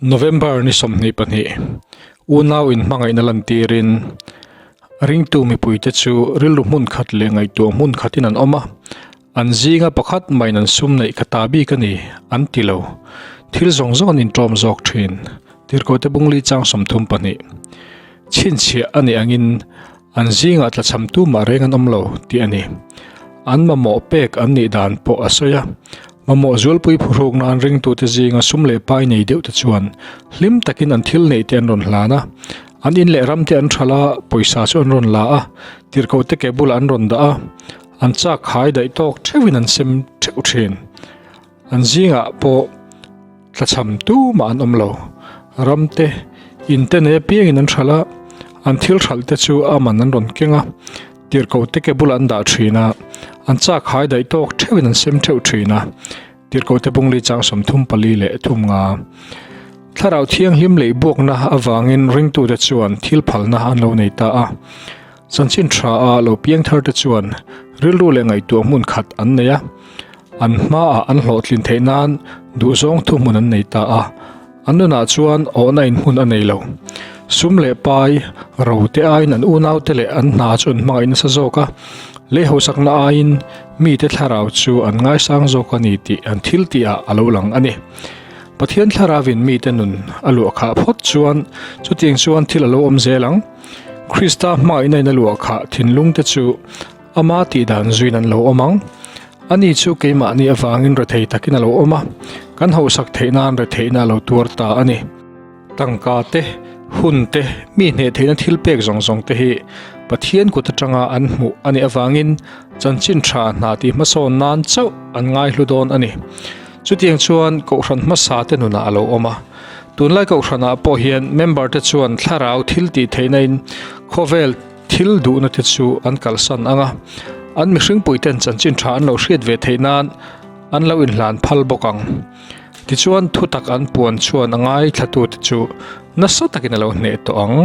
November ni 22, unau inhmangaihna lantirin ringtu mipuite chu rilru hmun khat leh ngaihtuah hmun khatin an awm a, an zinga pakhat mahin an sum neih kha ta bik a ni, an ti lo. Thil zawng zawng an inṭawm zawk ṭhin. Tirhkohte bungli chang 32. Chhinchhiah a nih angin an zingah tlachhamtu mah reng an awm lo tih a ni. An mamawh pek an nih dan pawh a sawi a. Mamawh zualpui phuhrukna an ringtute zinga sum leh pai nei deuh te chuan hlim takin an thil neih te an rawn hlan a. An in leh ram te an thalh a, pawisa chu an rawn la a, tirhkohte ke bulah an rawn dah a, an chak khai daih tawk theuhin an sem theuh thin. An zingah pawh tlachham tumah an awm lo. Ram te, in te nei apiangin an hralh a, an thil hralh te chu a man an rawn keng a, tirhkoh te ke bulah an dah thin a, an chak hai daih tawk theuhin an sem theuh thin a, tirhkoh te bungli chang 34 leh 3. Thlarau Thianghlim lei buakna avangin ringtute chuan thil phalna an lo nei ta a. Chanchin tha a lo piang thar te chuan rilru leh ngaihtuah hmun khat an nei a, an hmaah an hlawhtlin theih nan duhzawng thuhmun an nei ta a, an nunah chuan awhna in hmun a nei lo. Sum leh pai, ro te aiin an unau te leh an hna chu an hmangaih nasa zawk a, lei hausakna aiin mite thlarau chu an ngaisang zawk a ni tih an thil tihah a lo lang a ni. Pathian thlaravin mite nun a luah khah phawt chuan chutiang chuan thil a lo awm zel ang. Krista hmangaihna in a luah khah thinlung te chu ama tih dan zuiin an lo awm ang. Ani chu keimahni avangin rethei takin a lo awm a, kan hausak theih nan retheihna a lo tuar ta a ni. Tangka te, hun te, mi hneh theihna thil pek zawng zawng te hi Pathian kut atanga an hmuh a nih avangin chanchin tha hna tih hmasawn nan chauh an ngaihlu dawn a ni. Chutiang chuan Kohhran hmasa te nunah a lo awm a. Tunlai Kohhranah pawh hian member te chuan thlarau thil tih theihna in khawvel thil duhna te chu an kalsan ang a, an mihring puiten chanchin tha an lo hriat ve theih nan an lo inhlan phal bawk ang. Tichuan thutak an puan chuan a ngaithlatute chu nasa takin a lo hneh tawh ang.